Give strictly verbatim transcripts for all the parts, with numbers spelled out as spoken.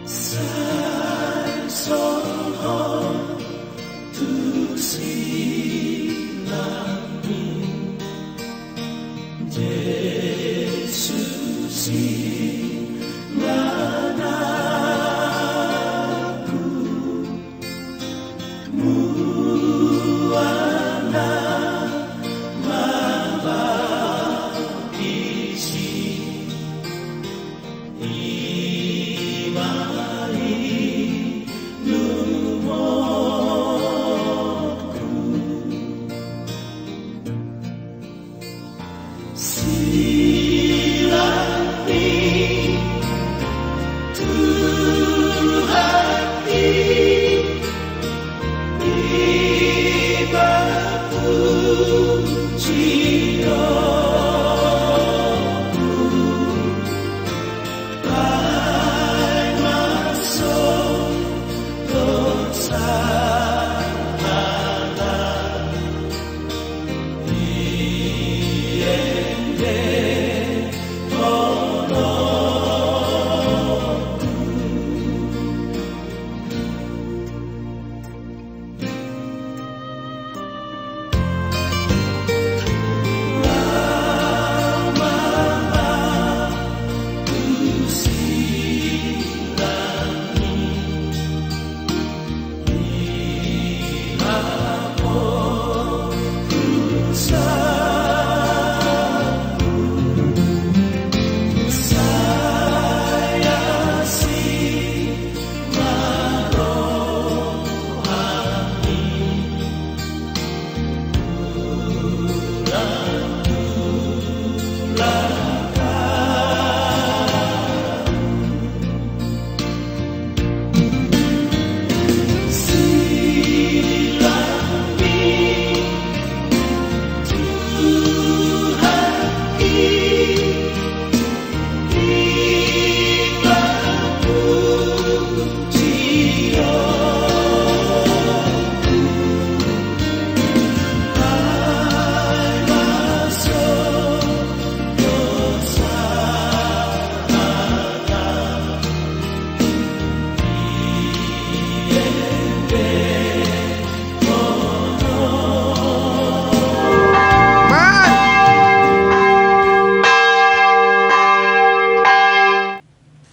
Sai songon tu silangni, Jesus i ma nangku.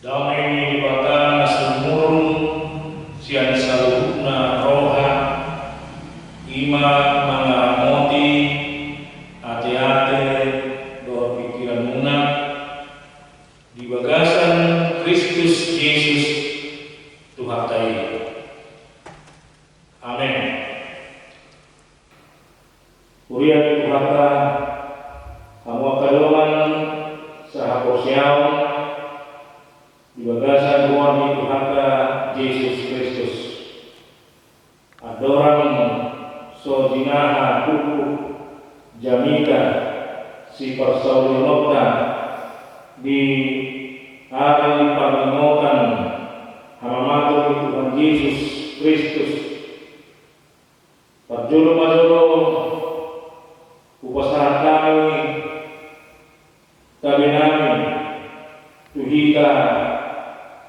Dame ni Debata na sumurung sian saluhutna roha, i ma mangaramoti ateate dohot pingkiranmuna di bagasan Kristus Jesus Tuhanta i. Amen. Huria ni Tuhanta, hamu angka dongan sahaporseaon di bagasan goar ni Tuhanta Jesus Kristus. Andorang so jinaha buku jamita siparsauliononta di ari pangingotan hamamate ni Tuhan Jesus Kristus, parjolo ma jolo hupasahat hami tabe nami tu hita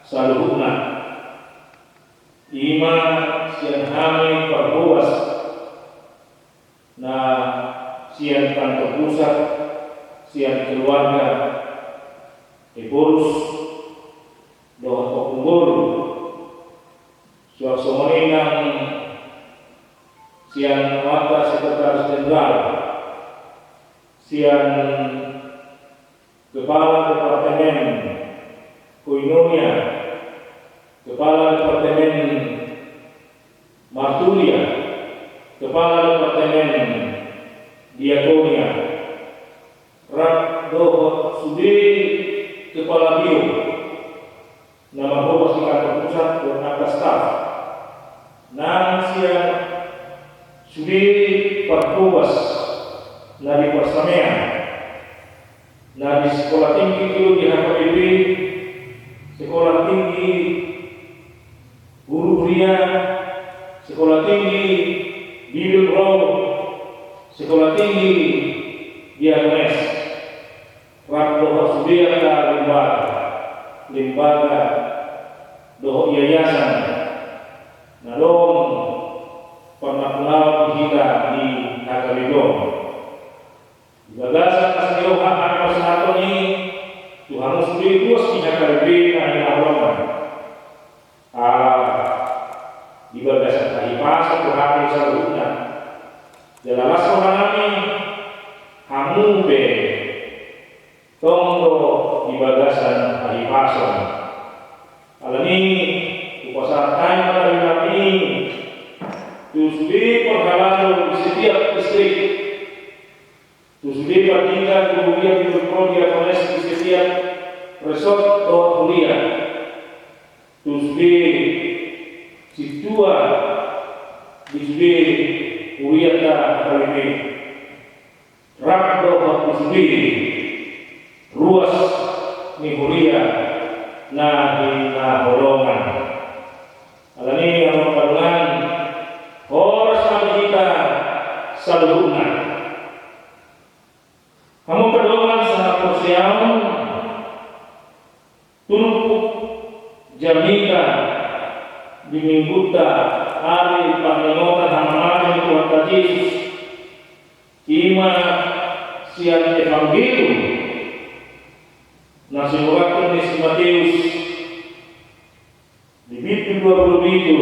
saluhutna. I ma sian hami parhobas na sian kantor pusat, sian keluarga, Ephorus dohot Ompung Boru, suang songon i nang sian amanta Sekretaris Jenderal, sian Kepala Departemen Koinonia, Kepala Departemen Marturia, Kepala Departemen Diakonia, rap dohot sude kepala biro na marhobas di kantor pusat dohot angka staf, nang sian sude parhobas na di parsamean, na di Sekolah Tinggi Teologi H K B P, Sekolah Tinggi Guru Huria, Sekolah Tinggi Bibelvrouw, Sekolah Tinggi Diakones, rap dohot sude angka lembaga, lembaga dohot yayasan na dong parnapunaon di hita di H K B P on. Di bagasan na sai hami pasahathon i tu hamu sude ruas ni H K B P na hinaholongan. Ala di bagasan hahipason do hami saluhutna. Jala las rohanami, hamu pe tong do di bagasan hahipason. Alani i, hupasahat hami ma tarinami i tu sude parhalado di setiap distrik, tu sude pandita, guru huria, guru prodi, diakones di setiap resort dohot huria, tu sude sintua di sude hurianta H K B P, rap dohot tu sude ruas ni huria na hinaholongan. Alani i, hamu angka dongan, horas ma di hita saluhutna. Hamu angka dongan sahaporseaon, turpuk jamita di Minggunta, ari parningotan hamamate ni Tuhanta Jesus, i ma sian Evangelium na sinuratna si Mateus, di bindu dua pulu pitu,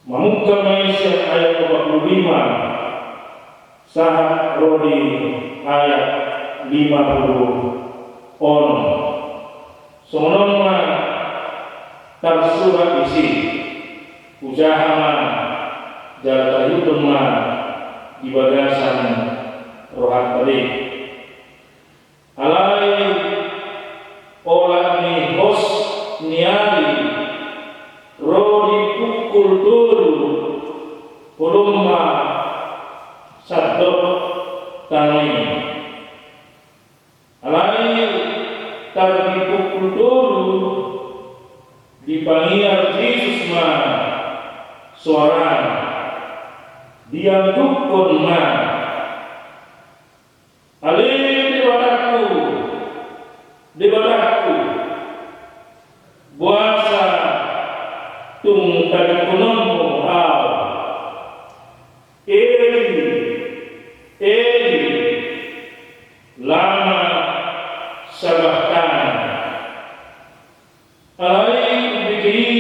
mamungka ma i sian ayat opat pulu lima sahat ro di ayat lima pulu onom. Songon on ma tarsurat disi, hujaha ma jala taihuthon ma di bagasan rohanta be. Alai olat ni hos ni ari ro di pukul tolu, holom ma sandok tano i. Alai tar di pukul tolu, dipangiar Jesus ma soarana, diantukkon ma: Ale Debatangku, Debatangku, boasa tung tadingkononmu Ahu? Eli, Eli, lama sabakhtani? Alai umbege i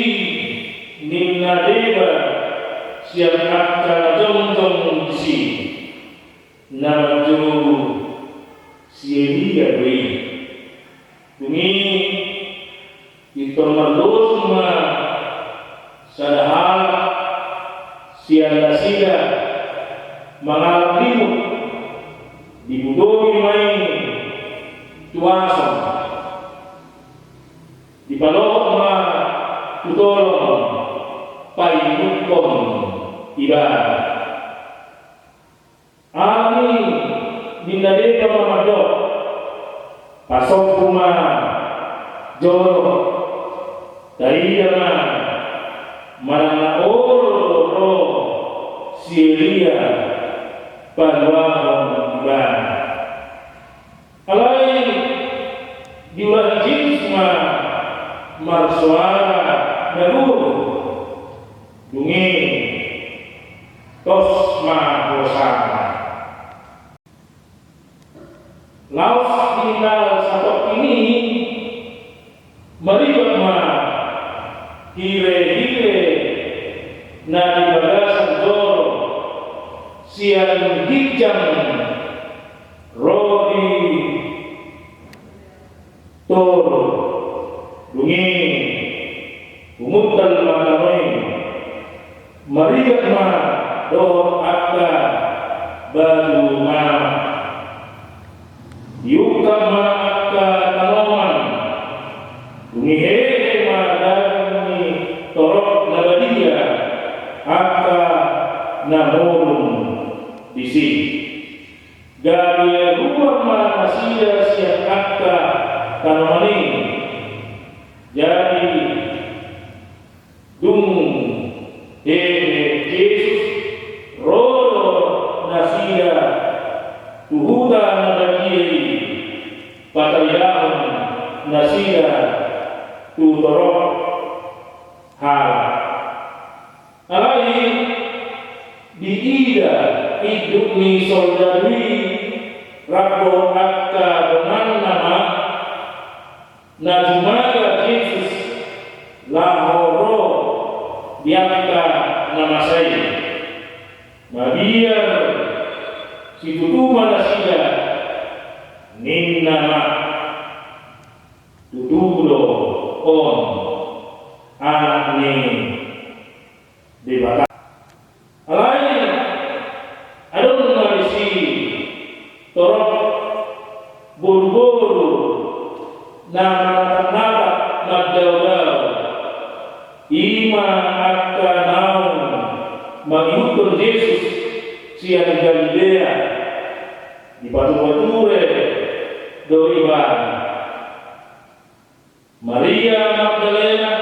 ninna deba sian angka na jongjong disi, na manjou si Elia do i. Dung i pintor marlojong ma sada halak sian nasida mangalap limut, dibutohi ma i tu asom. Dipalohot ma tu tolong, painuthon ibana. Alani i ninna deba ma mandok: Pasombu ma jolo, taida ma manang na olo do ro si Elia paluahon ibana. Alai diulahi Jesus ma marsoara na guru. Dung i tos ma hosana. Laos di na satongkin i, maribat ma hirehire na di bagasan joro sian ginjang ro di toru. Dung i humuntal ma tano i, maribat ma dohot angka batu mama. Diungkap ma angka tanoman. Dung i hehe ma daging ni torop na badia angka na modom disi. Gabe ruar ma nasida sian angka tanoman i. Jadi dung hehe Jesus, ro do nasida tu huta na badia i, pataridahon nasida tu torop halak. Alai diida induk ni soldadu i rap dohot angka donganna ma na jumaga Jesus laho ro di angka na masa i. Mabiar situtu ma nasida, ninna ma: Tutu do on Anak ni Debata. Alai adong ma disi torop boruboru na manatapnatap mandaodao, i ma angka naung mangihuthon Jesus sian Galilea. Dipatureture do ibana. Maria Magdalena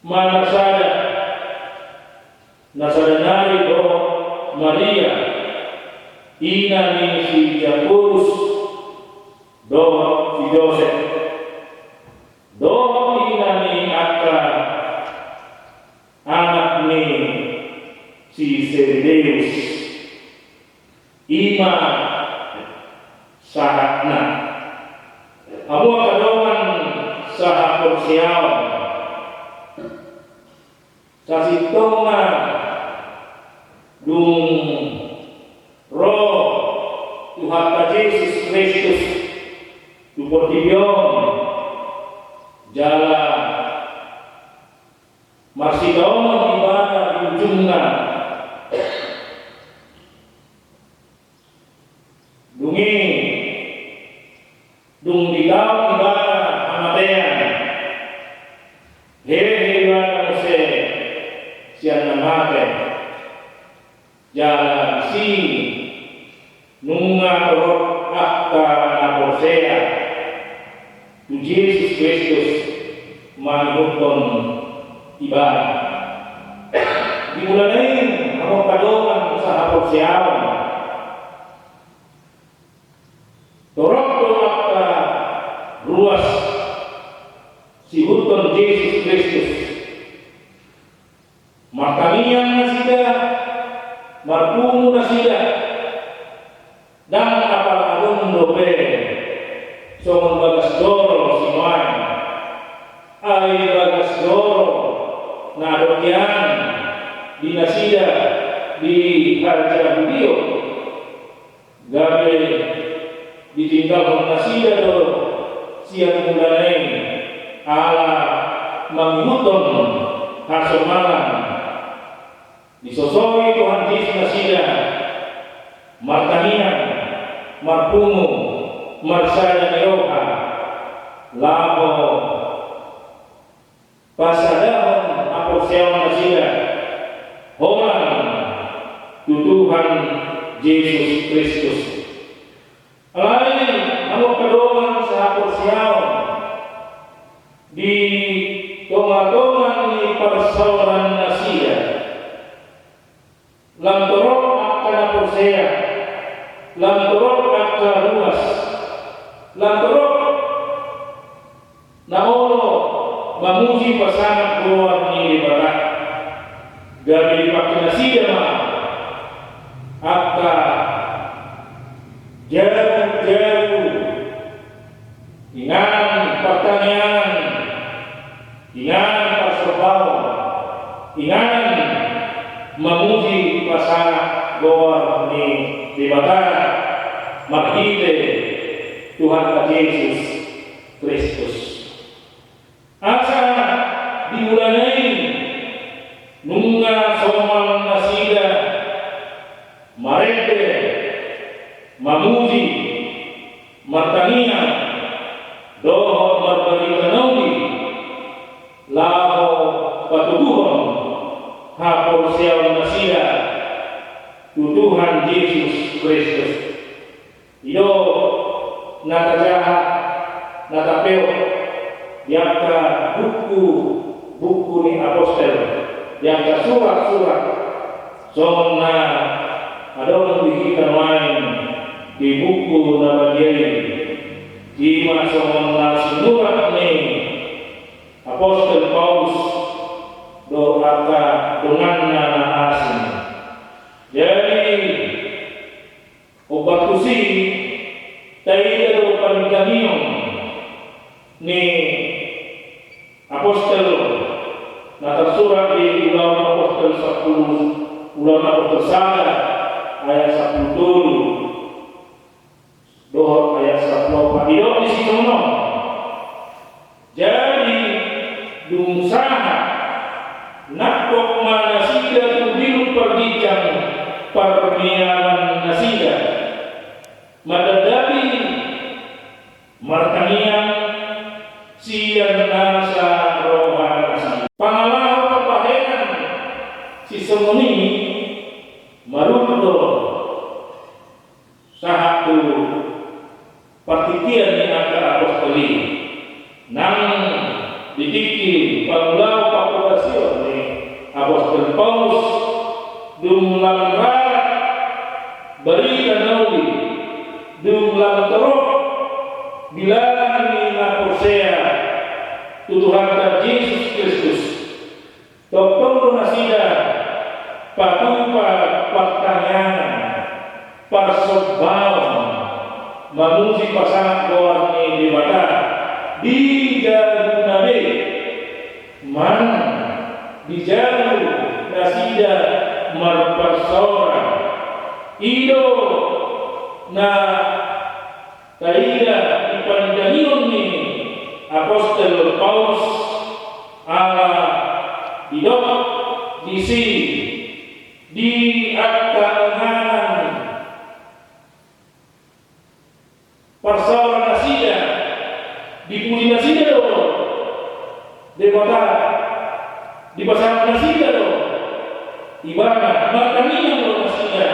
ma na sada, na sada nari dohot Maria ina ni si Jakobus dohot si Josep, dohot ina ni angka anak ni si Sebedeus. I ma sahatna. Hamu angka dongan sahaporseaon, sasintongna dung ro Tuhanta Jesus Kristus tu portibi on, jala marsitaonon ibana di ujungna. Dung i, dung ditaon ibana hamatean, hehe ibana muse sian na mate. Jala disi nunga torop angka na porsea tu Jesus Kristus mangihuthon ibana. Di mulana i, hamu angka dongan sahaporseaon, torop do angka ruas siihuthon Jesus Kristus. Martangiang nasida, marpungu nasida, ndang apala adong dope songon bagas joro sinuaeng. Ai bagas joro na adong nian di nasida di hajahudion. Gabe ditinggalhon nasida do sian mulana i ala mangihuthon hasomalan. Disosoi Tuhan Jesus nasida martangiang, marpungu, marsada ni roha, laho pasadahon haporseaon nasida holan tu Tuhan Jesus Kristus. Alai hamu angka dongan sahaporseaon, di tongatonga ni parsaoran nasida, lam torop angka na porsea, lam torop angka ruas, lam torop na olo mamuji pasangap goar ni Debata. Gabe dipangke nasida ma angka jabu-jabu, inganan partangiangan, inganan parsombaon, inganan mamuji pasangap goar ni Debata marhite Tuhanta Jesus Kristus. Asa di mulana i nunga somal nasida marende, mamuji, martangiang dohot marbarita na uli, laho patoguhon haporseaon nasida tu Tuhan Jesus Kristus. I do na tajaha, na tapeop di angka buku, buku ni apostel, di angka surat-surat, songon na adong di hita nuaeng di buku na badia i, i ma songon na sinurat ni Apostel Paulus dohot angka donganna na asing. Jadi, ombar tusi, taida do panindangion ni apostel na tarsurat di Ulaon Apostel sampulu, Ulaon Apostel sada, ayat sampulu tolu dohot ayat sampulu opat. Didok disi songon on. Jadi, dung sahat, nangkok ma nasida tu biluk parginjang parniaman nasida, mandandapi martangiang sian nasa roha nasida. Pangalaho parbahenan sisongon i marundut do sahat tu partingkian ni angka apostel i. Nang di tingki pangulahon parumasion ni apostel Paulus, dung lam rarap barita na uli, dung lam torop bilangan ni na porsea tu Tuhanta Jesus Kristus, tongtong do nasida patupa partangiangan, parsombaon, mamuji pasangap goar ni Debata di jaguna be. Manang di jabu nasida marparsaoran. I do na taida di panindangion ni apostel Paulus, ala didok disi di angka inganan parsaoran nasida, dipuji nasida do Debata, dipasangap nasida do Ibana, martangiang do nasida,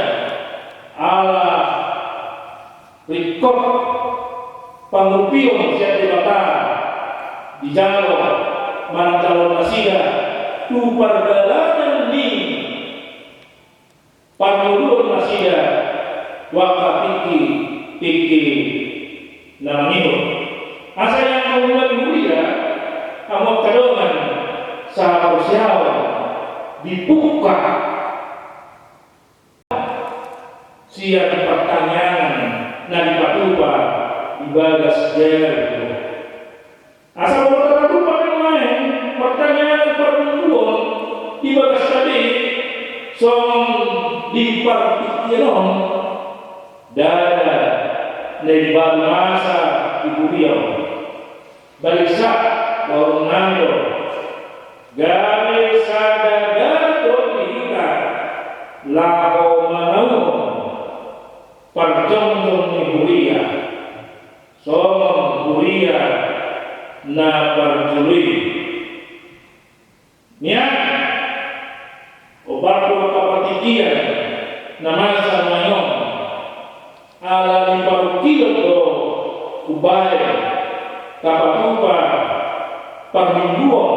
ala ringkot pangurupion sian Debata dijalo manang jaloon nasida tu pardalanan ni parngoluon nasida tu angka tingki-tingki na mangihut. Asa ia angka huria, hamu angka dongan sahaporseaon, dipungka sian partangiangan na dipatupa di bagas jabu. Asa molo tapatupa pe nuaeng partangiangan parmingguon di bagasta be, songon di partingkian on, ndada na dibalu masa di huria on. Baliksa, bahulonnami do, gabe sada dalan do di hita laho manangihon parjongjong ni huria, songon huria na parjolo i. Nian, ombar tu angka partingkian na masa nuaeng on, ala ni parungkilon do umbahen tapatupa parmingguon,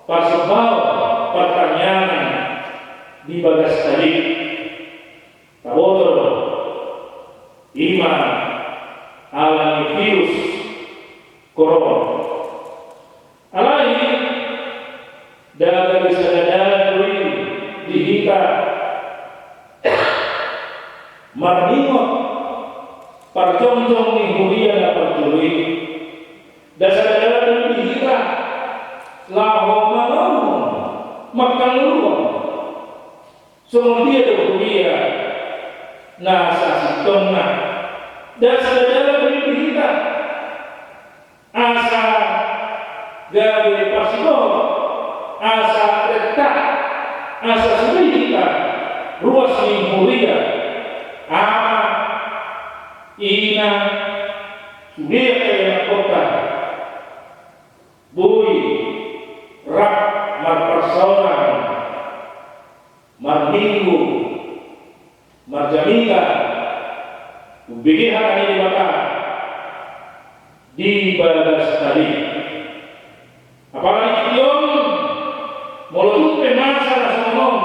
parsombaon, partangiangan di bagasta be. Taboto do, i ma ala ni virus korona. Alai ndada be sada dalan do i di hita marningot parjongjong ni huria na parjolo i. Ndada sada dalan do i di hita laho manangihon, mangkangoluhon songon dia do huria na sasintongna. Ndada sada dalan do i di hita asa gabe parsidohot, asa renta, asa sude hita ruas ni huria, ama, ina, sude angka ianakhonta boi rap marparsaoran, marminggu, marjamita, umbege hata ni Debata di bagasta be. Apalagi tingki on, molo tung pe masa na songon on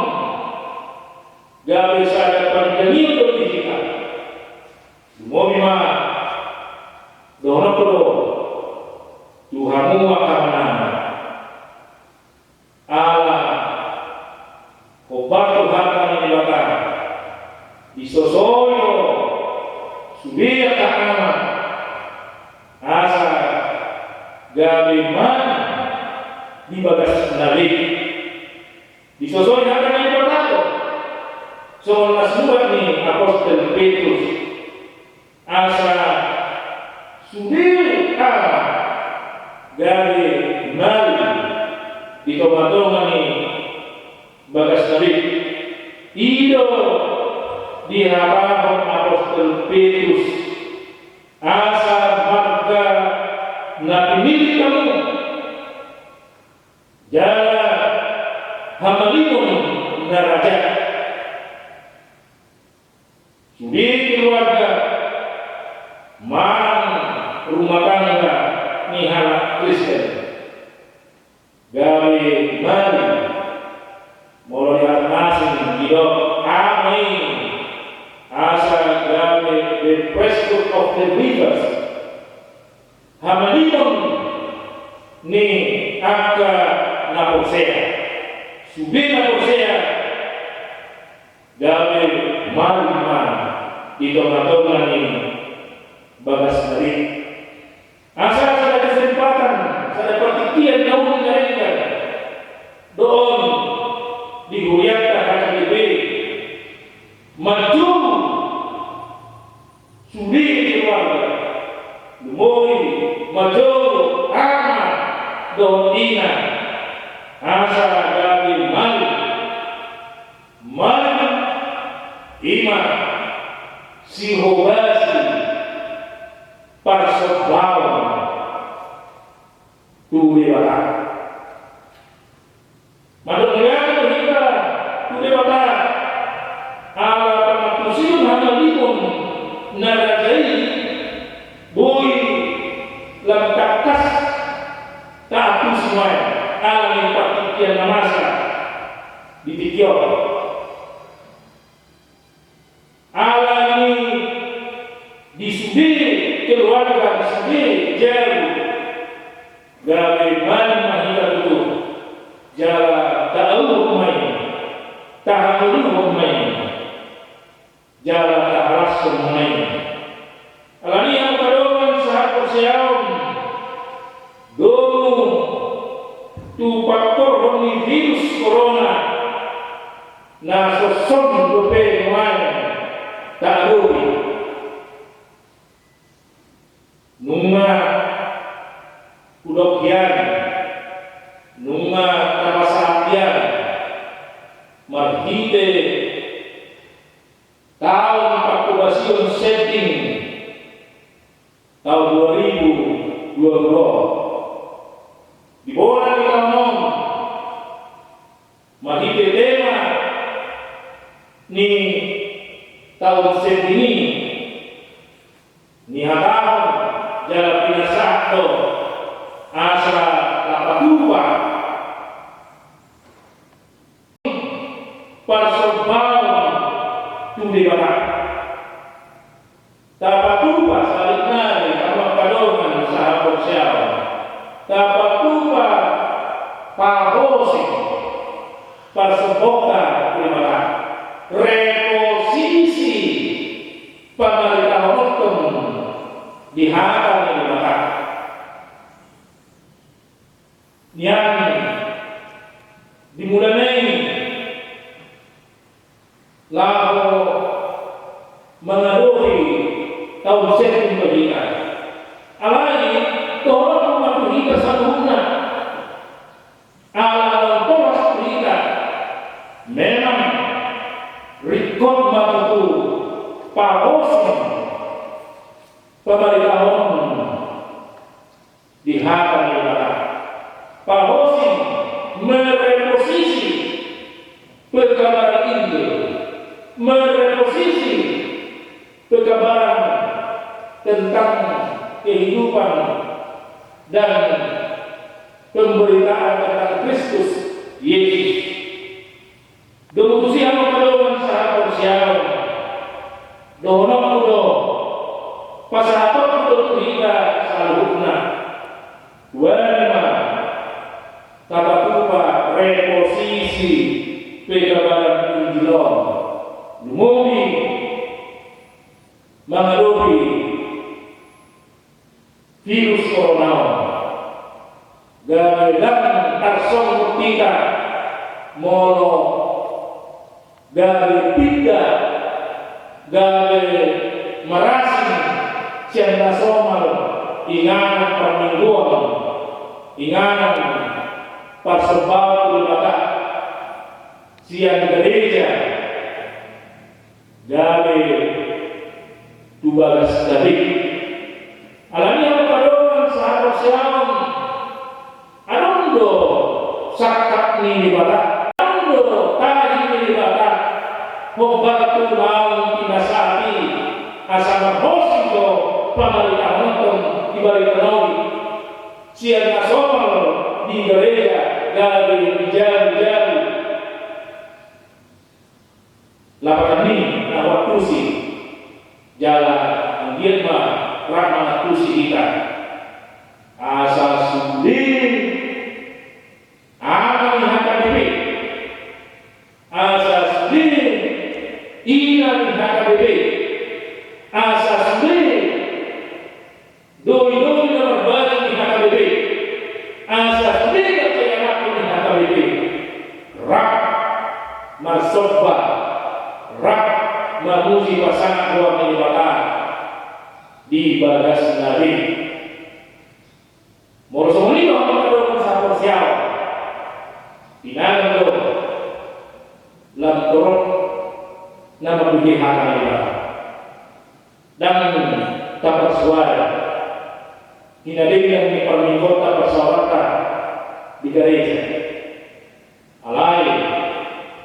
gabe sada panindangion do di hita. Lumobi ma dohononku do tu hamu angka amanami, gabe malim di bagasna be. Disosoi hata ni Debata do songon na sinurat ni apostel Petrus, asa sude ama gabe malim di tongatonga ni bagasna be. I do dihatahon apostel Petrus, asa marga na pinillit hamu jala hamalimon na raja. Sude keluarga manang rumah tangga ni halak Kristen gabe malim. Molo di hata na asing didok ama i, asa gabe the priesthood of the believers, hamalimon ni angka na porsea. Sude na porsea gabe malim ma di tongatonga ni bagasna be. Asa sada kesempatan, sada partingkian na uli na denggan do on di hurianta H K B P, manjou sude keluarga, lumobi manjou ama dohot ina, asa gabe malim. Malim i ma sihobasi parsombaon tu Debata. Mandok mauliate do hita tu Debata ala pangantusion hamalimon na raja i, boi lam tangkas taantusi nuaeng ala ni partingkian na masa di tingki on. Ala ni di sude keluarga, di sude jabu, gabe malim ma hita tutu, jala taauhon ma i, tahaluhon ma i, jala tahalashon ma i. Ala ni i, hamu angka dongan sahaporseaon, domu tu pangkorhon ni virus korona, na songon i dope nuaeng taadopi. Nunga hudok hian, nunga tapasahat hian marhite taon pangkobasion sending taon dua ribu dua puluh. Di bona ni taon on, marhite tema ni taon sending i, nihatahon jala pinasahat do asa tapatupa parsombaon tu Debata. Tapatupa saluhutna i, hamu angka dongan sahaporseaon. Tapatupa pahosing parsombaonta tu Debata. Reposisi pamaritahononta di hata ni Debata. Nian di mulana i laho mangadopi taon sending do hita. Alai dohonon ma tu hita saluhutna, ala naung tolhas tu hita, memang ringkot ma tutu pahosing pamaritahon di hata ni Debata. Pahosing, mereposisi pekabaran Injil, mereposisi pekabaran tentang kehidupan dan pemberitaan tentang Kristus Yesus. Dung tusi, hamu angka dongan sahaporseaon, dohononku do, pasahatonku do tu hita saluhutna. Huani ma tapatupa reposisi pekabaran Injil on, lumobi mangadopi virus korona on. Gabe ndang tarsonggot hita molo gabe pinda, gabe marasing sian na somal inganan parmingguon, inganan parsombaon tu Debata sian gareja, gabe tu bagas gabe. Alani i, hamu angka dongan sahaporseaon, adong do sangkap ni Debata, adong do tahi ni Debata hombar tu naung pinasahat i, asa marhosi do pamaritahonon di barita na uli sian na somal di gareja gabe di jabu-jabu. Lapatan ni na huantusi, jala anggiat ma rap mangantusi hita. Asa sude ama ni H K B P, asa sude ina ni H K B P, asa sude doli-doli na marbaju ni H K B P, asa sude angka ianakhon ni H K B P rap marsomba, rap mamuji pasangap goar ni Debata di bagasna be. Molo songon i do, hamu angka dongan sahaporseaon, pinangan do lam torop na mambuhai hata ni Debata. Ndang taparsuada hinadenggan ni parmingguonta, parsaoranta di gareja. Alai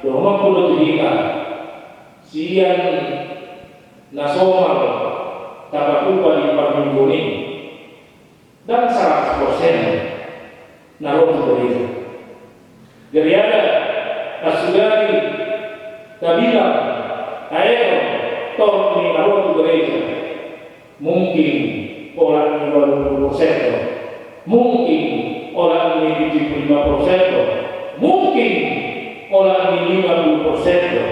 dohononku do tu hita, sian na somal tapatupa di parmingguon i, ndang saratus persen na ro tu gareja. Gariada, asa sugari tabilang, taeto, torop ni na ro tu gareja, mungkin olat ni ualu pulu persen do, mungkin olat ni pitu pulu lima persen do, mungkin olat ni lima pulu persen do.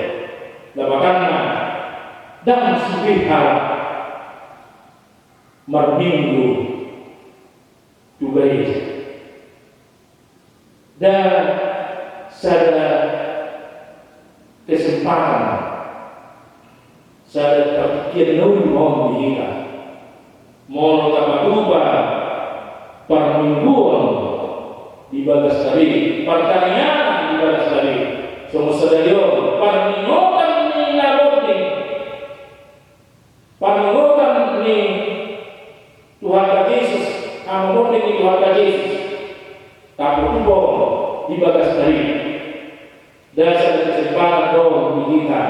Lapatanna, ndang sude halak marminggu tu gareja. Ndang sada kesempatan, sada partingkian na uli ma on di hita. Molo tapatupa parmingguon di bagasna be, partangiangan di bagasna be, songon sadari on, parningotan ni na bonding, parningotan ni Tuhanta Jesus, na bonding ni Tuhanta Jesus, tapatupa on di bagasna be. Ndang sada kesempatan do on di hita,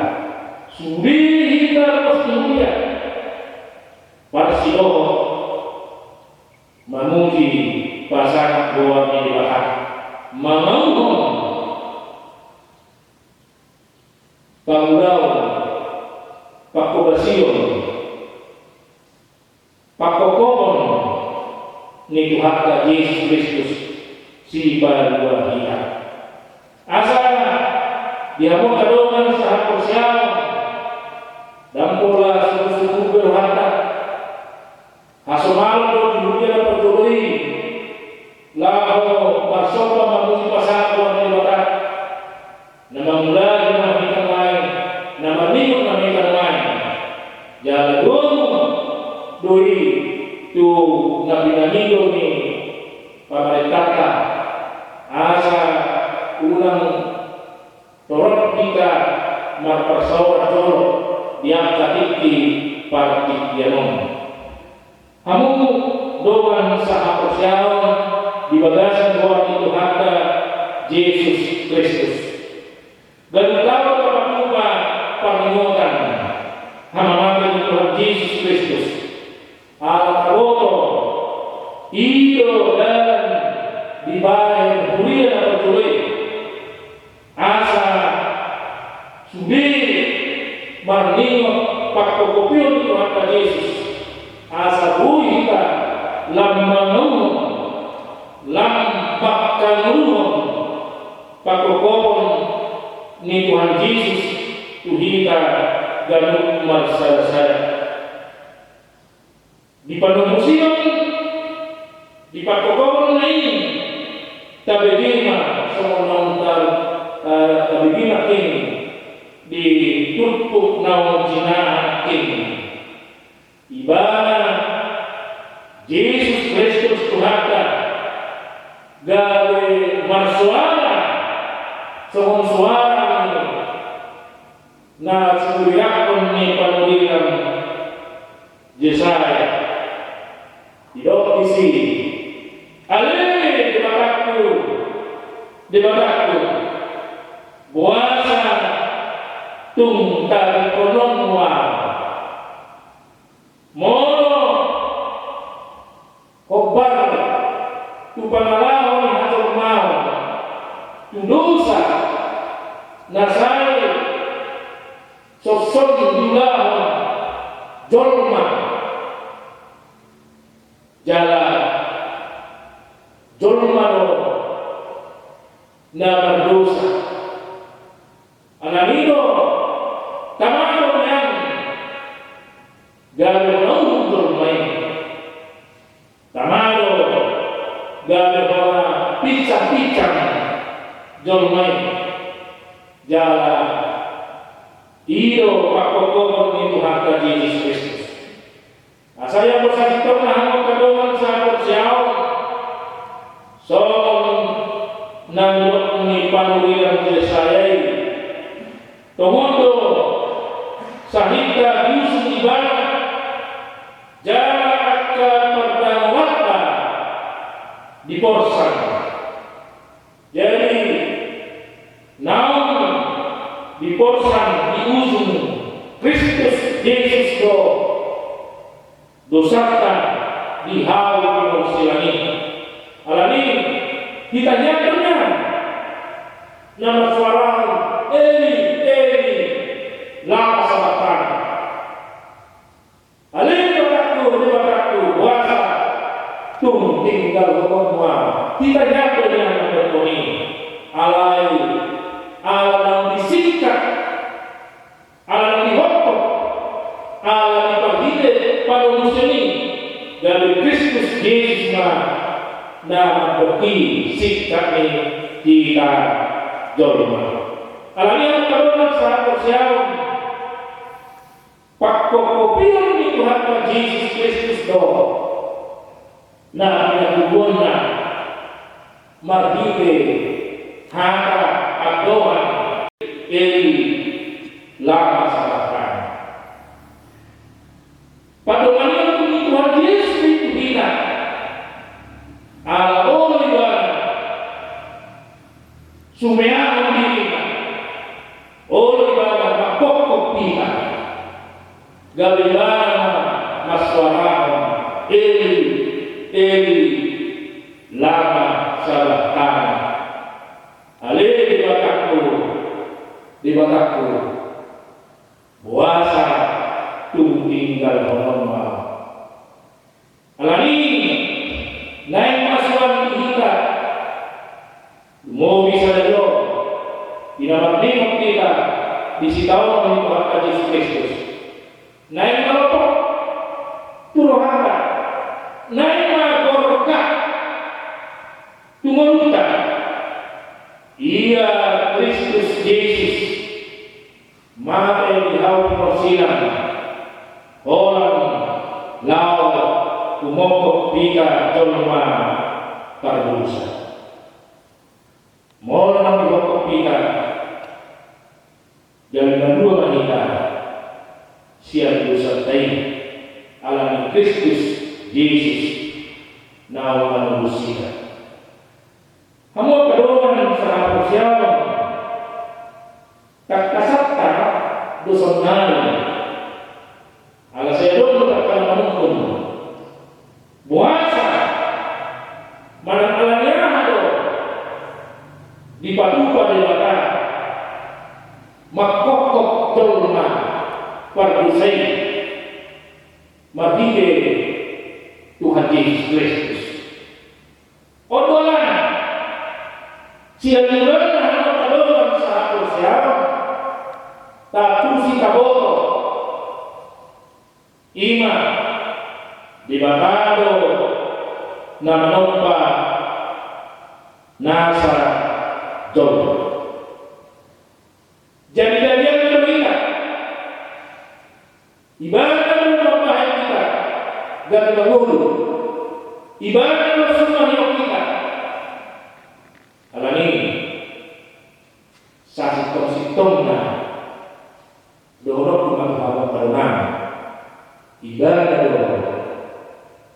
sude hita ro tu huria, parsidohot mamuji pasangap goar ni Debata, mangauhon pangulaon, panghobasion, pangkophopon ni Tuhanta Jesus Kristus sipalua hita. Asa di hamu angka dongan sahaporseaon, ndang pola sungkun-sungkun be rohanta. Hasomalon do di huria na parjolo i laho marsomba mamuji pasangap goar ni Debata. Na mangulahon na hita nuaeng, na maningot na hita nuaeng. Jala domu do i tu na pinangido ni pamarentanta, asa unang torop hita marparsaoran jolo di angka tingki partingkian on. Hamu dongan sahaporseaon di bagasan goar ni Tuhanta Jesus Kristus, ganup taon tapatupa parningotan hamamatena ni Tuhan Jesus Kristus. Ala taboto i do dalan dibahen huria na parjolo i, asa sude marningot pangkophopon ni Tuhanta Jesus, asa boi hita lam mangauhon, lam mangkaluhon pangkophopon ni Tuhan Jesus tu hita ganup marsada-sada. Di panumbusion, di pangkophopon na i, Tabege ma songon naung ta-, ta-, tabege ma nangkin di turpuk naung jinalahan nangkin. Ibana Jesus Kristus Tuhanta gabe marsoara songon soara ni na sinurirangkon ni panurirang Jesaya. Didok disi: Ale Debatangku, Debatangku, boasa tung tadingkononmu ahu? Molo hombar tu pangalaho ni hajolmaon, tu dosa na sai songon diulahon jolma, jala jolma do na mardosa. Alani do tama do nian gabe na uhum jolma i. Tama do gabe hona pinsang-pinsang jolma i. Jala i do pangkophopon ni Tuhanta Jesus Kristus. Asa ia do sasintongna hamu angka dongan sahaporseaon, songon na nidok ni panurirang Jesaya i, tongon do sahinta diusung ibana, jala angka pardangolanta diporsang. Jadi naung diporsang, diusung Kristus Jesus do dosanta di hau pinarsilang i. Alani i hita nian do nian na marsoara: Eli, Eli, lama sabakhtani? Ale Debatangku, Debatangku, boasa tung tinggalhononmu ahu? Hita nian do nian mandok i. Alai ala naung disingkat, ala naung dihophop, ala ni parhite panomuson i, gabe Kristus Jesus ma na mandok i singkat ni hita jolma. Alani i angka dongan sahaporseaon, pangkophopion ni Tuhanta Jesus Kristus do na pinatubuonna marhite hata andohan: Eli, lama sabakhtani? Pandohan i tu Tuhan Jesus i tu hita, ala olo ibana sumeahon dirina, olo ibana mangkophop hita, gabe ibana ma marsoara: Eli, Eli, lama sabakhtani? Ale Debatangku, Debatangku, boasa tung tinggalhononmu ahu? Alani i naeng ma suan di hita, lumobi sadari on di na marningot hita di sitaonon ni Tuhanta Jesus Kristus, naeng ma lopo tu rohanta, naeng ma gorgak tu ngolunta. Ia Kristus Jesus mate di hau pinarsilang, holan laho humophop hita jolma pardosa. Molo naung dihophop hita, gabe malua ma hita sian dosanta i, ala ni Kristus Jesus naung manobus hita. Hamu angka dongan sahaporseaon, tangkasanta do saonnari. Ala sai adong do angka na manungkun, boasa, manang ala ni aha do dipatupa Debata mangkophop jolma pardosa i marhite Tuhan Jesus Kristus? On do alana, sian mulana hamu angka dongan sahaporseaon, taantusi taboto, i ma Debata do na manompa nasa jolma. Jadi, jadian do hita. Ibana do mambahen hita gabe mangolu. Ibana do sumahihon hita. Alani i, sasintong-sintongna dohononku ma tu hamu angka dongan, Ibana do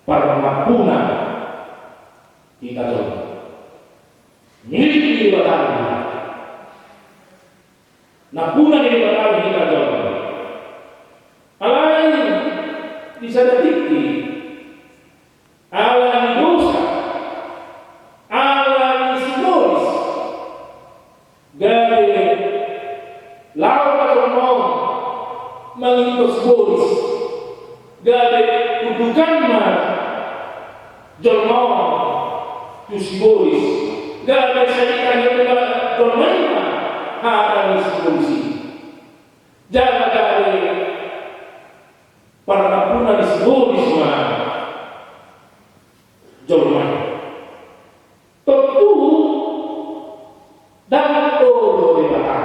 parnampuna hita jolma. Milik ni Debata do hita. Nampuna ni Debata do hita jolma. Alai di sada tingki, ala ni dosa, ala ni sibolis, gabe laho ma jolma on mangihuthon sibolis, gabe undukan ma jolma on tu sibolis, gabe sai ditangihon jolma i ma hata ni sibolis i. Jala gabe parnampuna ni sibolis ma jolma i. Tontu ndang olo Debata.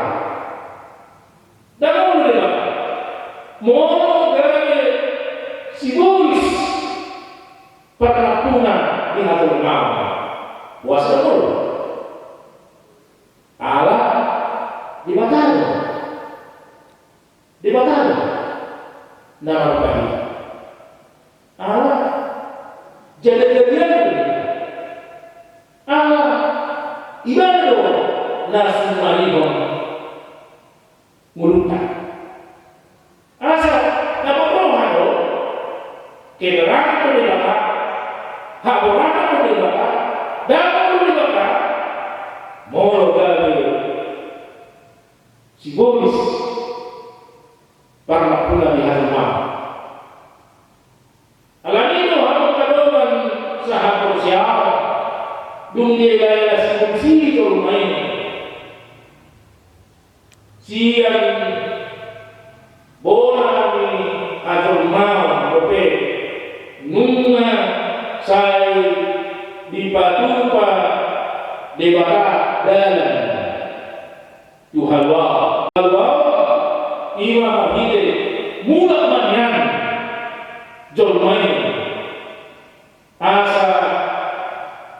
Ndang olo Debata molo gabe sibolis parnampuna di hajolmaon. Boasa ndang olo? Ala Debata do. Debata do na manopari. Ala jadajadian do. Ala Ibana do na sumahihon ngolunta. Asa na mamboan do keberadaan Debata, haborahon Debata, damang Debata, molo gabe sibolis parnampuna di hajolmaon. Alani i do hamu angka dongan sahaporseaon, dung dielaela sibolis i jolma i sian bona ni hajolmaon dope, nunga sai dipatupa Debata dalan tu haluaon. Haluaon i ma marhite mulak ma nian jolma i asa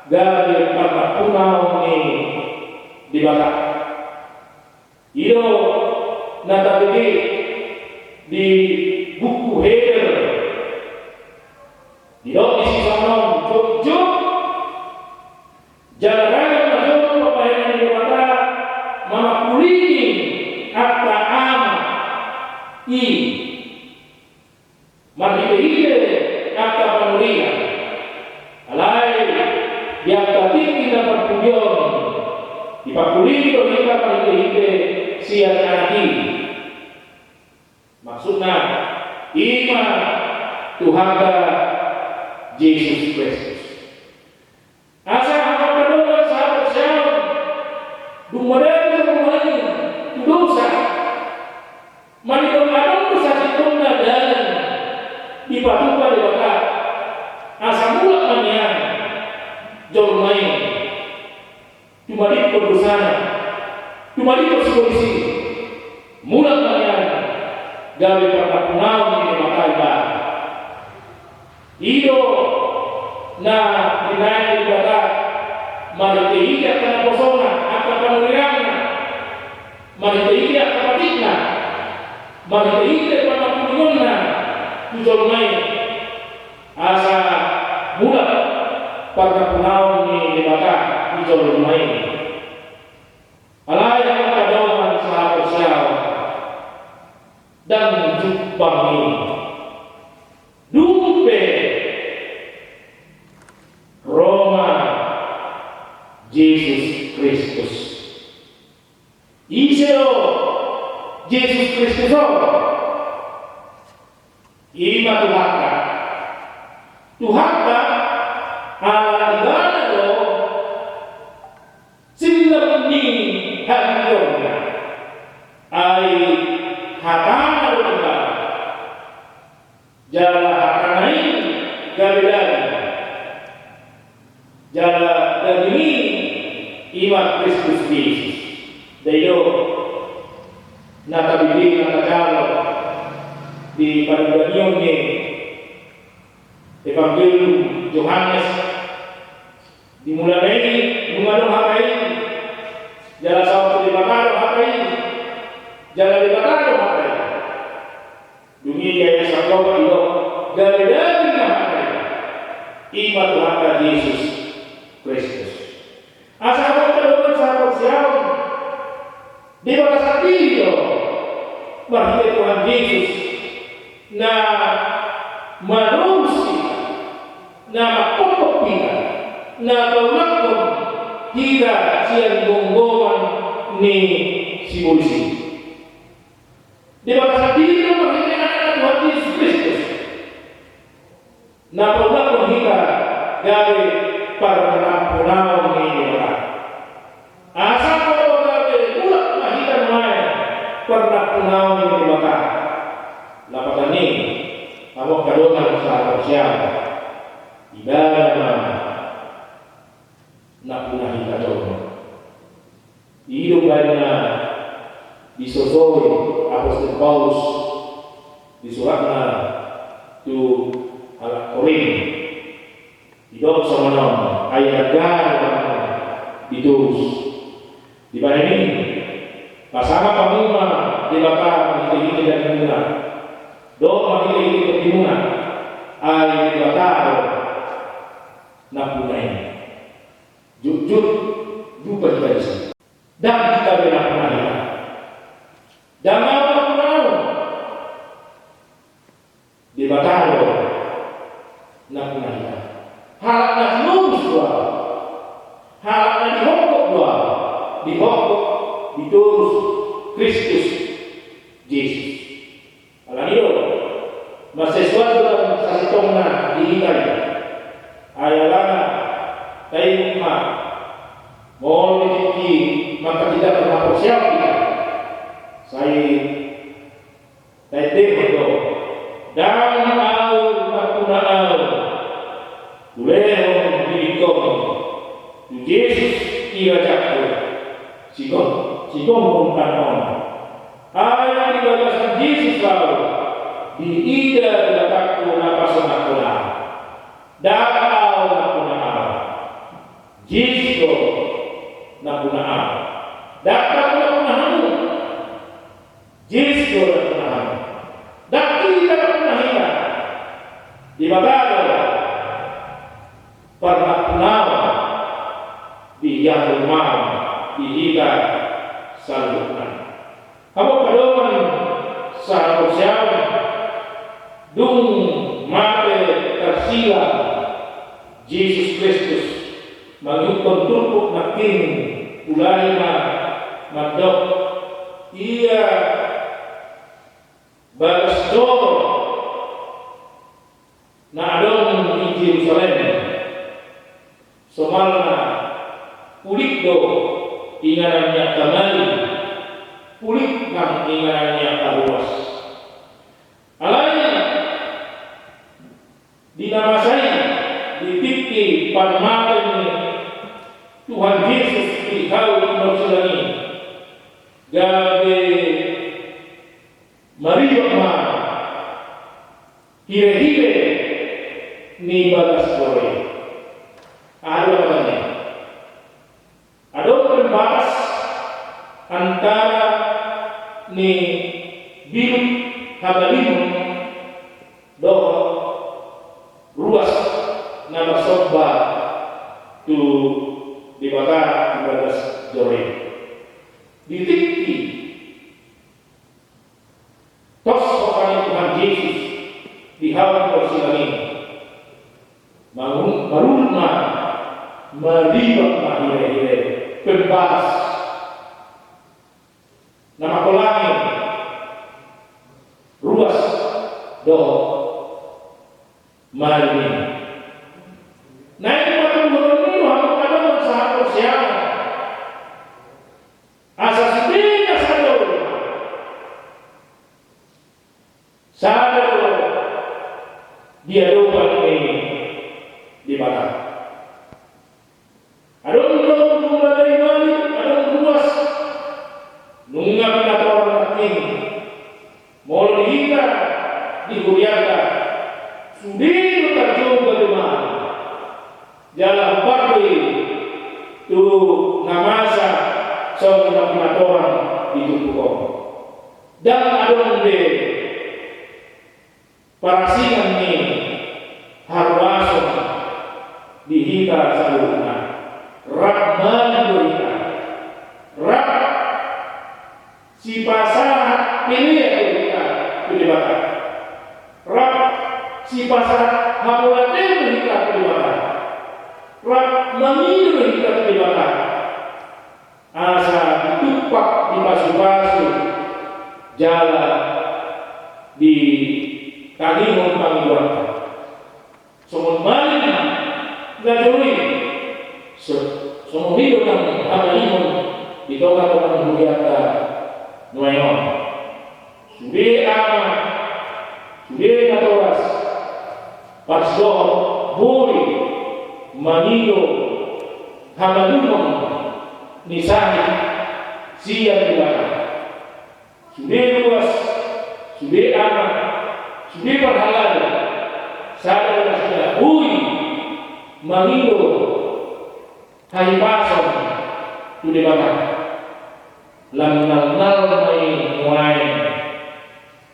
gabe parnampunaon ni Debata. I do na tabege di buku Heber. Didok disi songon on, jotjot jala ragam ma jolo pambahenan ni Debata mamangkulingi angka ama i marhitehite angka panurirang. Alai di angka tingki na parpudi on dipangkulingi do hita marhitehite sian Anak i. Maksudna i ma Tuhanta Jesus Kristus. Asa hamu angka dongan sahaporseaon, dung madari jolma i tu dosa, manang adong do sasintongna dalan dipatupa Debata, asa mulak ma nian jolma i tumadingkon dosana, tumadingkon sibolis i, mulak ma nian gabe parnampunaon ni Debata ibana. I do na binahen ni Debata marhitehite angka naposona, angka panurirangna, marhitehite angka patikna, marhitehite panampunanna tu jolma i, asa mulak parnampunaon ni Debata di jolma i. Alai hamu angka dongan sahaporseaon, ndang jumpang i. Dung pe ro ma Jesus Kristus. Ise do Jesus Kristus on? I ma Tuhanta. Tuhanta, ala Ibana do sinlambok ni hagigionta. Ai Hatana do Ibana. Jala Hatana i gabe daging. Jala daging i I ma Kristus Jesus. Dai do na tabibi na tajalo di panungganion ni Evangelium Johannes. Di mulana i nunga do hata i, jala saut tu Debata do hata i, jala Debata do hata i. Dung i di ayat sampulu opat i do, gabe daging ma hata i. I ma Tuhanta Jesus Kristus. Asa hamu angka dongan sahaporseaon, Debata sandiri do marhite Tuhan Jesus na manobus hita, na mangkophop hita, na paulakhon hita sian gonggongan ni sibolis i. Debata sandiri do marhite Anakna Tuhan Jesus Kristus na paulakhon hita gabe parnampunaon ni Debata. Asa molo gabe mulak ma hita nuaeng parnampunaon ni Debata, lapatan i, hamu angka dongan sahaporseaon, Ibana ma nampuna hita jolma. I do umbahen na disosoi Apostel Paulus di suratna tu halak Korint. Didok songon on, ai dang gabe hamu ditorus. Dibahen i, pasangap hamu ma Debata marhitehite dagingmuna dohot marhitehite tondimuna, ai Debata do nampuna i. Jotjot jumpa hita disi. Dang hita be nampuna hita. Dang ahu nampuna ahu. Debata do nampuna hita. Halak na tinobus do ahu. Halak na dihophop do ahu. Dihophop, ditorus Kristus Jesus. Alani do, mansai suat do sasintongna di hita i. Ai alana taingot ma, molo di tingki mangkatindangkon haporseaon hita, sai taendehon do, dang ahu nampuna ahu. Hulehon diringkot tu Jesus i rajangku, sigom, sigomgom tano on. Ai di bagasan Jesus ahu, diida Debatangku na pasonangkon ahu. Dang ahu nampuna ahu. Jesus do nampuna ahu. Dang ahu nampuna hamu. Jesus do nampuna hamu. Dang hita nampuna hita. Debata do parnampunaon di hita saluhutna. Hamu angka dongan sahaporseaon, dung mate tarsilang Jesus Kristus, mangihuthon turpuk nangkin, ulahi ma mandok, ia bagas joro na adong di Jerusalem. Somalna pulik do inganan ni angka malim, pulik nang inganan ni angka ruas. Alai di na masa i, di tingki parmate ni Tuhan Jesus di hau di parsilang i, gabe maribak ma hirehire ni bagas joro i. Aha do artina? Adong pembatas antara ni bilut hamalimon dohot ruas na marsomba tu Debata di bagas joro i. Di tingki tos hotana Tuhan Jesus di hau parsilang i, marurut ma, maribak ma hirehire, pembatas na manghalangi ruas dohot malim i. Naeng patuduhon i do hamu angka dongan sahaporseaon, asa sude na sada do, sada do di adopan ni Debata. Adong do mula dari Jala hombar do i tu na masa songon na pinatoran di turpuk on. Ndang adong be parasingan ni haruason di hita saluhutna. Rap malim do hita. Rap sipasahat pelean do hita tu Debata. Rap sipasahat hamauliateon do hita tu Debata. Rap mangido do hita tu Debata. Asa ditumpak, dipasupasu jala ditangihon pangidoanta. Songon malim na jolo i, so-, songon i do nang hamalimon di tongatonga ni hurianta nuaeng on. Sude ama, sude natoras, parsidohot boi mangido hamalimon ni sahit sian Debata. Sude ruas, sude ama, sude parhalado, sada do nasida boi mangido hahipason tu Debata. Lam nalnal ma i nuaeng,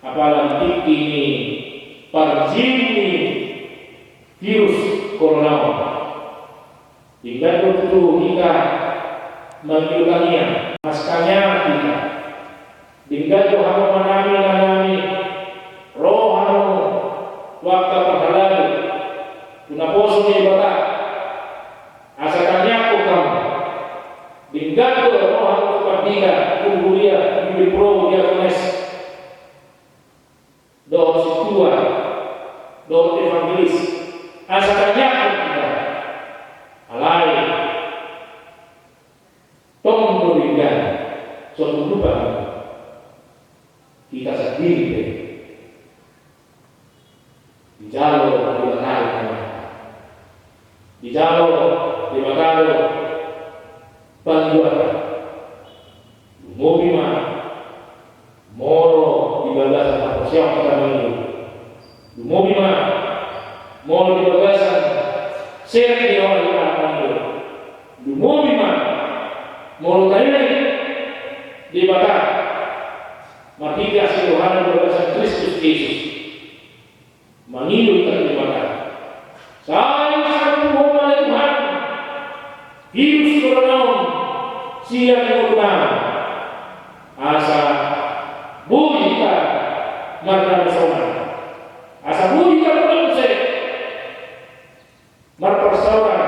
apala di tingki ni parjin ni virus corona on. Denggan do tutu hita mangido tangiang, mas tangiang hita. Denggan do hamu manami, manami, ro hamu tu angka parhalado, tu naposo ni Debata, asa tangiangkon hamu. Denggan do ro hamu tu pandita, tu huria, tu huria pro, diakones, dohot sintua, dohot evangelis, asa tangiangkon hita. Alai tong do denggan, so tundupan hita sandiri pe. Dijalo Debata do, dijalo Debata do pangidoan. Lumobi ma molo di bagasan haporseaon hita mangido. Lumobi ma molo di bagasan seri di roha hita mangido. Lumobi ma molo taelek Debata marhite asi ni rohana di bagasan Kristus Jesus. Mangido hita tu Debata. Sai sampuhon ma ale Tuhan virus corona on sian ngolunami, asa boi hita mardame sonang, asa boi hita mardame sonang. Marparsaoran,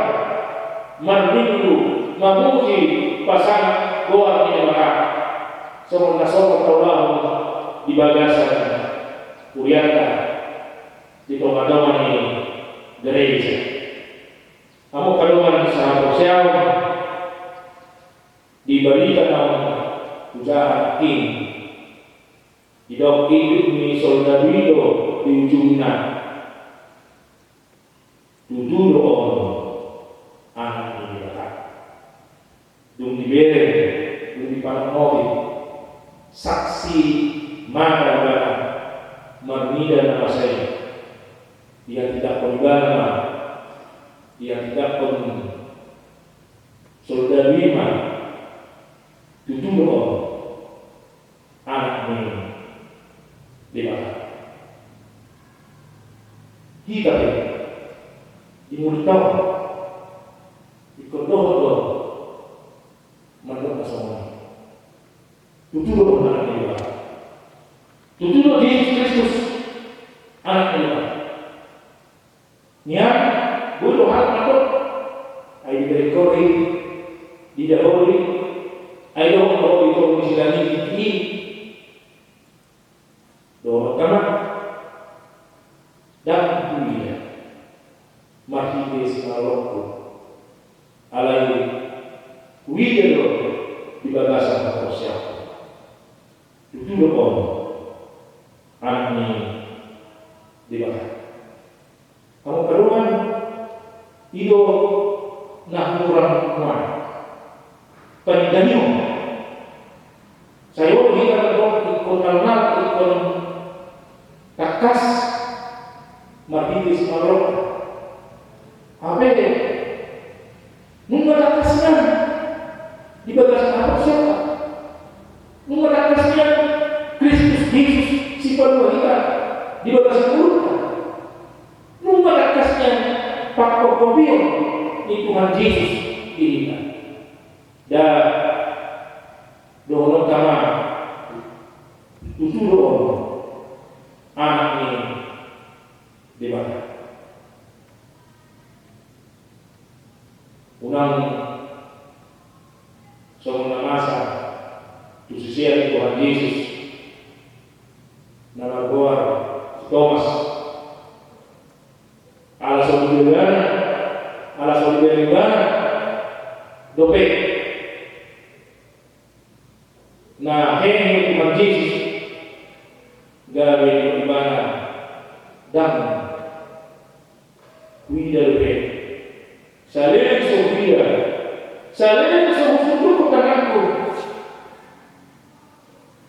marminggu, mamuji, pasangaphon goar ni Debata, songon na songon taulahon di bagasan hurianta di tongatonga ni gereja. Hamu angka dongan sahaporseaon, di barita naung hujaha nangkin, didok induk ni soldadu i do di ujungna. Tutu do on anak ni Debata. Dung dibereng, dung dipanongopi, saksi mata ibana marnida na masa i. Dihatindanghon ibana ma, dihatindanghon soldadu i ma, tutu do on anak ni Debata. Hita pe di ngolunta on, ingkon dohot do mandok na songon i. Tutu do on anak ni Debata. Tutu do Jesus Kristus anak ni Debata. Nian, boi do halak mandok, ai dibereng ho do i, diida ho do i, ai dohot do ho do i toru ni silangit i. Dohononta ma, ndang huida marhite singaluhonku, alai huida do di bagasan haporseaonku. Tutu do on anak ni Debata. Hamu angka dongan, i do na hurang nuaeng. Panindangion. Sai olo hita tong ingkon nalnal, ingkon tangkas marhite singaluhon. Hape Tuhan Jesus di hita. Da dohononta ma tutu do on Anak ni Debata. Unang songon na masa tu sisean ni Tuhan Jesus na margoar si Tomas. Ala so dibaen ibana, ala so dibaen ibana dope na hehe Tuhan Jesus, gabe ibana ndang huida dope. Saleleng so huida, saleleng so husundukhon tanganku,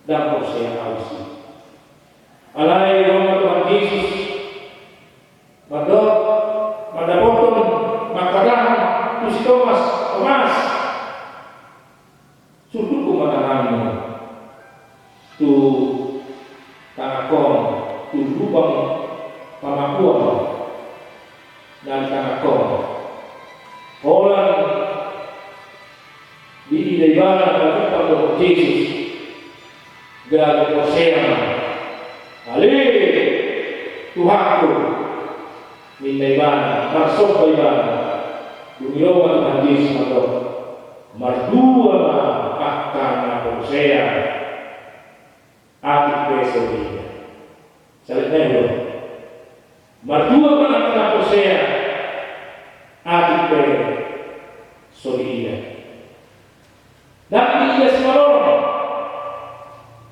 ndang porsea ahu disi. Alai ro ma Tuhan Jesus mandok, mandapothon, mangkatahon tu si Tomas, Tomas, sundukhon ma tanganmu tu tangangkon, tu lubang pamakuan na di tangangkon. Holan diida ibana pajumpang dohot Jesus, gabe porsea ma. Ale Tuhanku, ninna ibana, marsomba ibana. Dung i ro ma Tuhan Jesus mandok, mardua ma angka na porsea, atik pe so diida. Saleleng i do. Mardua ma angka na porsea, atik pe so diida. Ndang diida simalolong,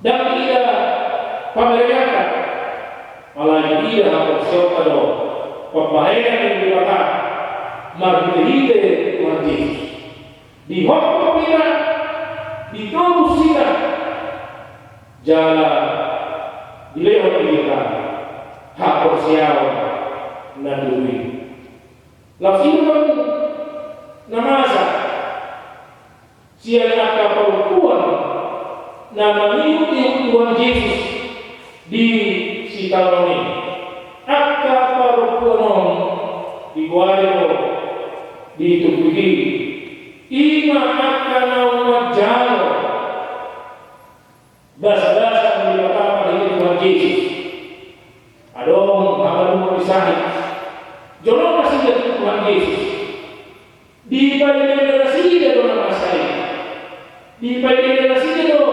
ndang diida pamereanta, alai diida haporseaonta do pambahenan ni Debata marhitehite Tuhan Jesus. Dihophop hita, ditobus hita, jala dilehon di hita haporseaon na tolu i. Laos i do na masa sian angka parompuan na mangihut-ihut Tuhan Jesus di sitaonon i. Angka parompuan on digoari do di turpuk i, i ma angka naung manjalo basa-basa ni Debata marhite Tuhan Jesus. Adong hamalumon ni sahit, jolo nasida tu Tuhan Jesus. Dipaidenda nasida do na masa i. Dipaidenda nasida do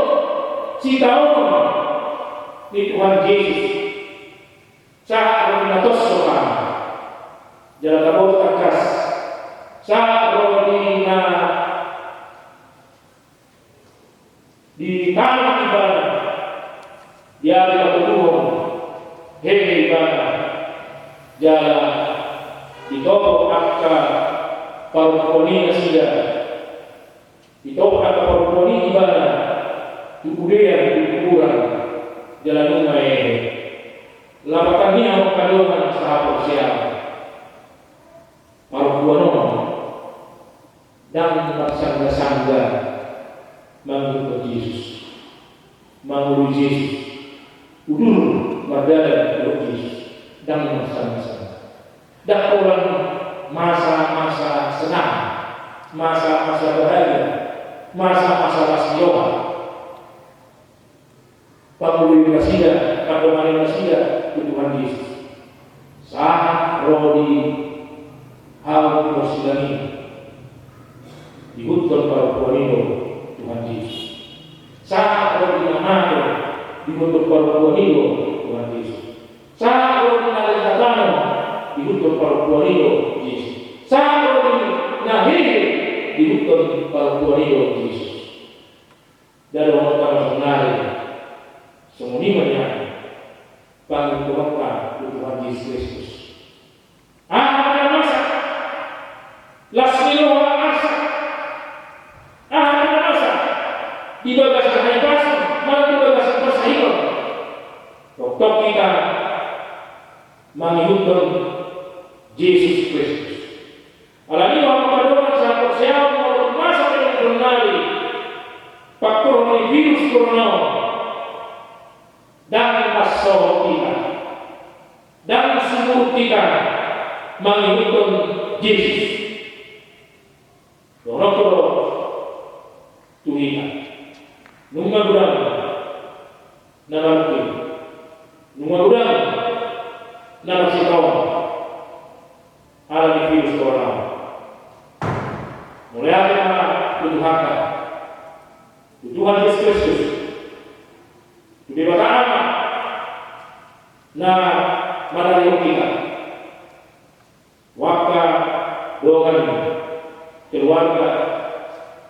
sitaonon ni Tuhan Jesus. Sahat ro di na tonsok hami, jala taboto tangkas. Sahat ro di na ditangis ibana, diari patuduhon hehe ibana, jala ditopot angka parompuan i nasida. Ditopot angka parompuan i ibana tu udean, tu kuburan, jala nunga hehe. Lapatan ni on angka dongan sahaporseaon, parompuan on ndang marsangga-sangga mangihuthon Jesus, mangoloi Jesus, udur mardalan dohot Jesus, ndang marsangga-sangga. Ndang holan masa-masa senang, masa-masa bahagia, masa-masa las ni roha. Pangoloi nasida, pandongani nasida tu Tuhan Jesus. Sahat ro di hau ni porsilang i, diihuthon parompuan i do Tuhan Jesus. Sahat ro di na mate, diihuthon parompuan i do Tuhan Jesus. Sahat ro di na leleng tano, diihuthon parompuan i do Jesus. Sahat ro di na hehe, diihuthon parompuan i do Jesus. Jala dohononta ma saonari, songon i ma nian pangihuthononta tu Tuhan Jesus Kristus. Aha pe na masa, las ni roha, arsak, aha pe na masa, di bagasan hahipason manang di bagasan parsahitehon, tongtong hita mangihuthon Jesus Kristus. Alani i, hamu angka dongan sahaporseaon, molo tung masa pe nangkin nari pangkorhon ni virus corona on, ndang mansohot hita, ndang sumurut hita mangihuthon Jesus. Nunga godang na marungkil, nunga godang na marsitaon ala ni virus corona on. Mauliate ma tu Tuhanta, tu Tuhan Jesus Kristus, tu Debata Ama na manarihon hita. Tu angka dongan, keluarga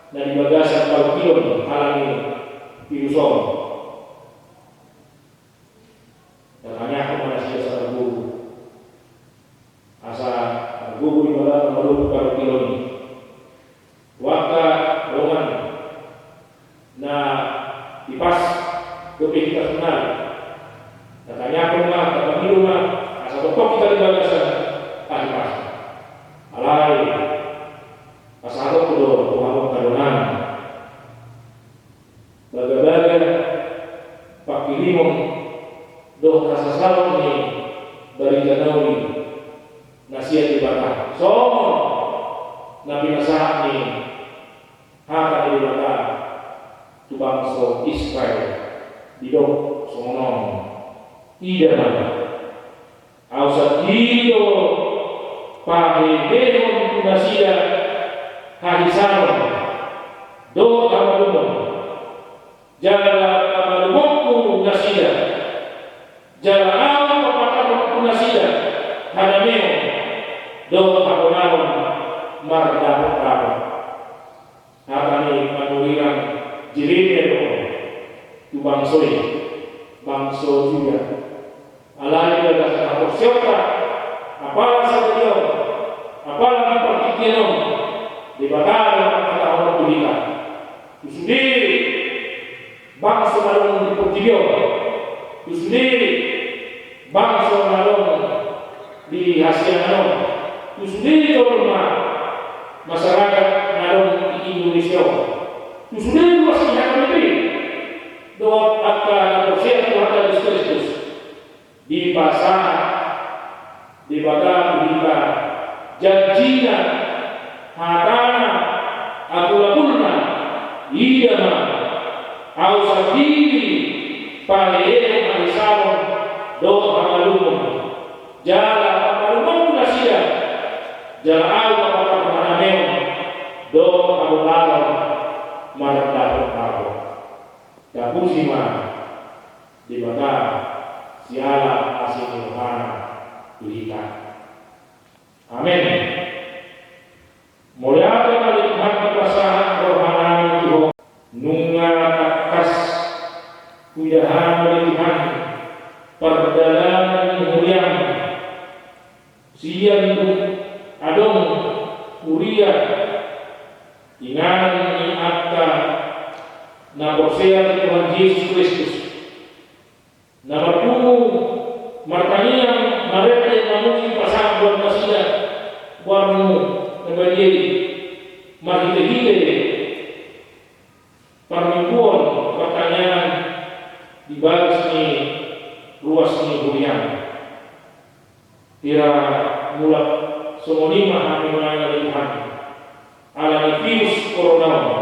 na di bagasan parungkilon ala ni virus on. Tatangiangkon ma nasida asa margogo. Asa margogo Debata na manopot parungkilon i. Tu angka dongan na hipas dope hita saonari. Tatangiangkon ma, tapangido ma, asa tongtong hita di bagasan hahipason. Alai pasahatonku do tu hamu angka dongan, bagabaga pangkirimon dohot hasasaor ni barita na uli na sian Debata, songon na pinasahat ni hata ni Debata tu bangso Israel, didok songon on: Ida ma, Ahu sandiri do pahehehon tu nasida hahisaron dohot hamalumon, jala pamalumonku nasida, jala Ahu papatarhon tu nasida hadameon dohot habonaron mardapodapo. Hata ni panurirang Jeremia do on tu bangso i, bangso Juda. Alai di bagasan haporseaonta, apala sadari on, apala di partingkian on, Debata do mangkatahon tu hita: Tu sude bangso na adong di portibi on, tu sude bangso na adong di hasiangan on, tu sude jolma, masyarakat na adong di Indonesia on, tu sude ruas ni H K B P dohot angka na porsea tu Tuhan Jesus Kristus, dipasahat Debata tu hita janjina, hatana, angkuangkuangna: Ida ma, Ahu sandiri pahehehon hahisaron dohot hamalumon, jala pamalumonku nasida, jala Ahu papatarhon hadameon dohot habonaron mardapodapo. Tapuji ma Debata siala asi ni rohana tu hita. Amen. Mauliate ma di Tuhan, dipasahat rohanami tu Ho. Nunga tangkas huida hami di Tuhan pardalanan ni huriam, sian dung adong huria inganan ni angka na porsea tu Tuhan Jesus Kristus, na marpungu martangiang marende mamuji pasahat goar nasida, goarmu na badia i, marhitehite parmingguon partangiangan di bagas ni ruas ni huriam. Hira mulak songon i ma hami mangalangka di Tuhan ala ni virus corona on.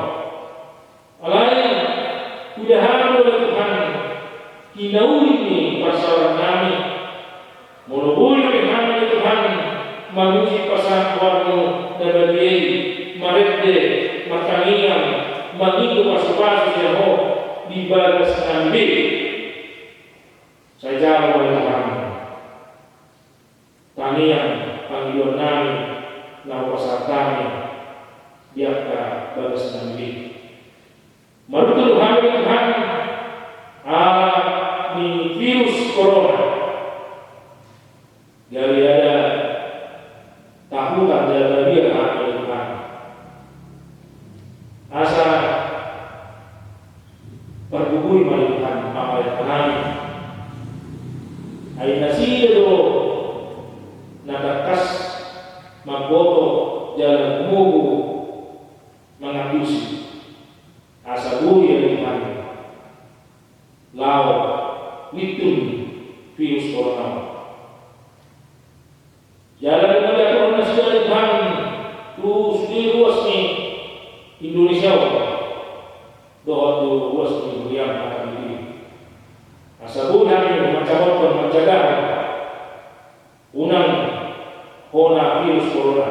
Alai huida hami do ale Tuhan hinauli ni parsaorannami. Molo boi do hami ale Tuhan mamuji pasahat goarmu na badia i, marende, martangiang, mangido pasupasu sian Ho di bagasnami be, sai jalo ma ale Tuhan tangiang pangidoannami na hupasahat hami di angka bagasnami be. Maruntung do hami ale Tuhan ala ni virus corona. Gariada tahutan jala mabiar hami ale Tuhan, asa pargogoi ma ale Tuhan pamarittaonnami. Ai nasida do na tangkas mamboto jala gumogo mangantusi asa boi ale Tuhan laho lintun virus corona on. Jala nunga diaturhon nasida ale Tuhan tu sude ruas ni Indonesia on, dohot tu ruas ni huriam HKBP. Asa boi hami manjagothon, manjagahon unang hona virus corona.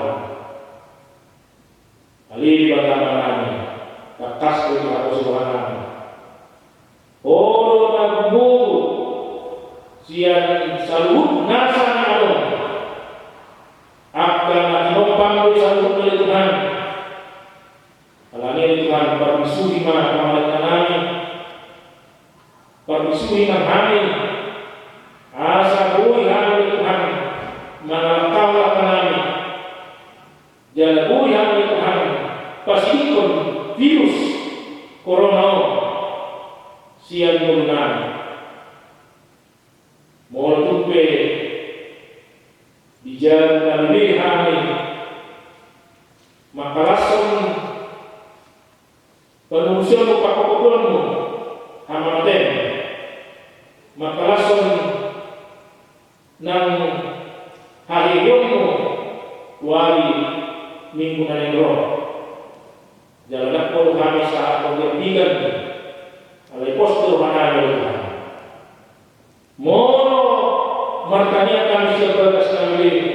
Ale Debata Amanami, tangkas do dihaposi rohanami. Ho do na gumogo sian saluhut nasa na adong. Angka na tinompang do i saluhutna ale Tuhan. Alani i ale Tuhan, parbisuhi ma pamarentanami. Parbisuhi ma hami, asa boi hami ale Tuhan mangalangkahon langkanami. Jala boi hami ale Tuhan pasidingkon virus corona on sian ngolunami. Molo tung pe di jabu na leleng hami mangkalashon pangurusionmu, pangkokotonmu, hamamate, mangkalashon nang haheheonmu tu ari Minggu na naeng ro. Jala ndang pola hami sahat tu hatian piga, alai pos do rohanami ale Tuhan. Molo martangiang hami sian bagas na leleng,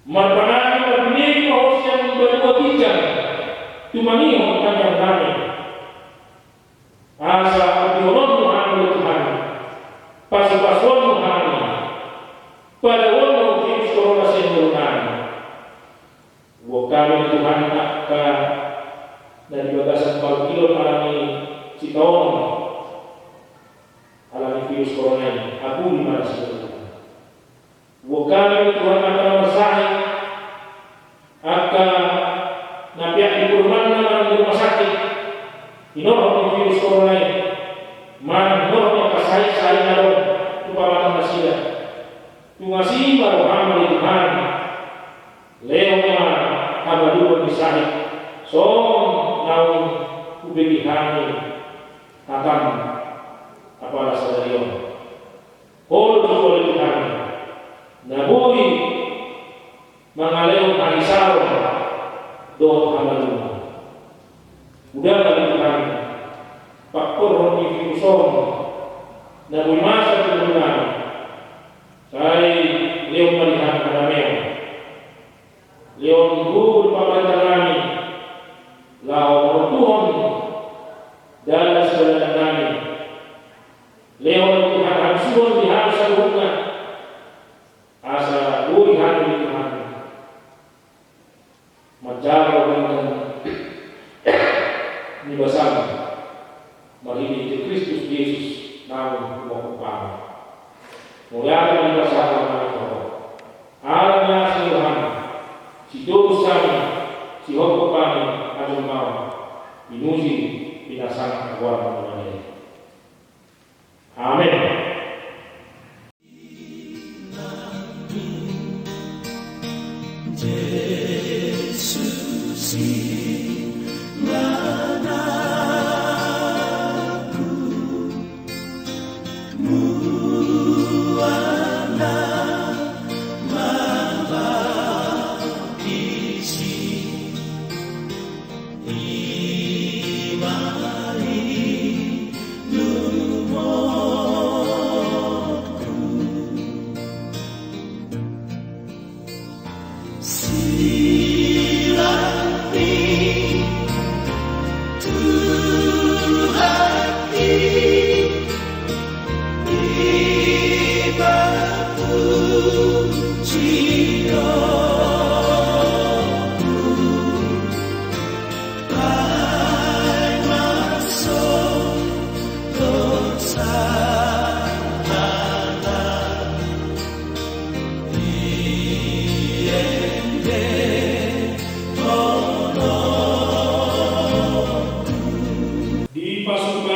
marpanangi, marbinege ma ho sian banua ginjang tumangihon tangiangnami. Asa ondihononmu hami ale Tuhan, pasupasuonmu hami, padaoonmu virus corona sian ngolunami. Boan hami ale Tuhan angka na di bagasan parungkilon alani sitaonon alani virus corona i, apuli ma nasida Tuhan. Boan hami ale Tuhan angka na marsahit, angka na peak di podomanna manang di rumah sakit, hinorhon ni virus corona i, manang hinorhon ni angka sahit-sahit na adong tu pamangan nasida. Tunggasi ma roham ale Tuhan. Lehon ma hamaluon ni sahit, songon naung hubege hami hatam apala sadari on. Ho do ale Tuhan na boi mangalehon hahisaron dohot hamaluon. Udang ale Tuhan, pangkorhon ni virus on na boi masa tu ngolunami, sai lehon ma di hami hadameon. Lehon gogo di pamarentanami laho marontuhon dalan sidalanannami. Lehon Tuhan hamusuhon di hami saluhutna, asa boi hami Tuhan manjalo ganjang ni basam marhite-hite Kristus Jesus naung humophop hami. Mauliate ma di bagasan Tuhan. Ala ni asi ni roham, sitobus hami, sihophop hami, ajung maon, pinuji, pinasang goarmu na matua i. Amen. Dipasupasu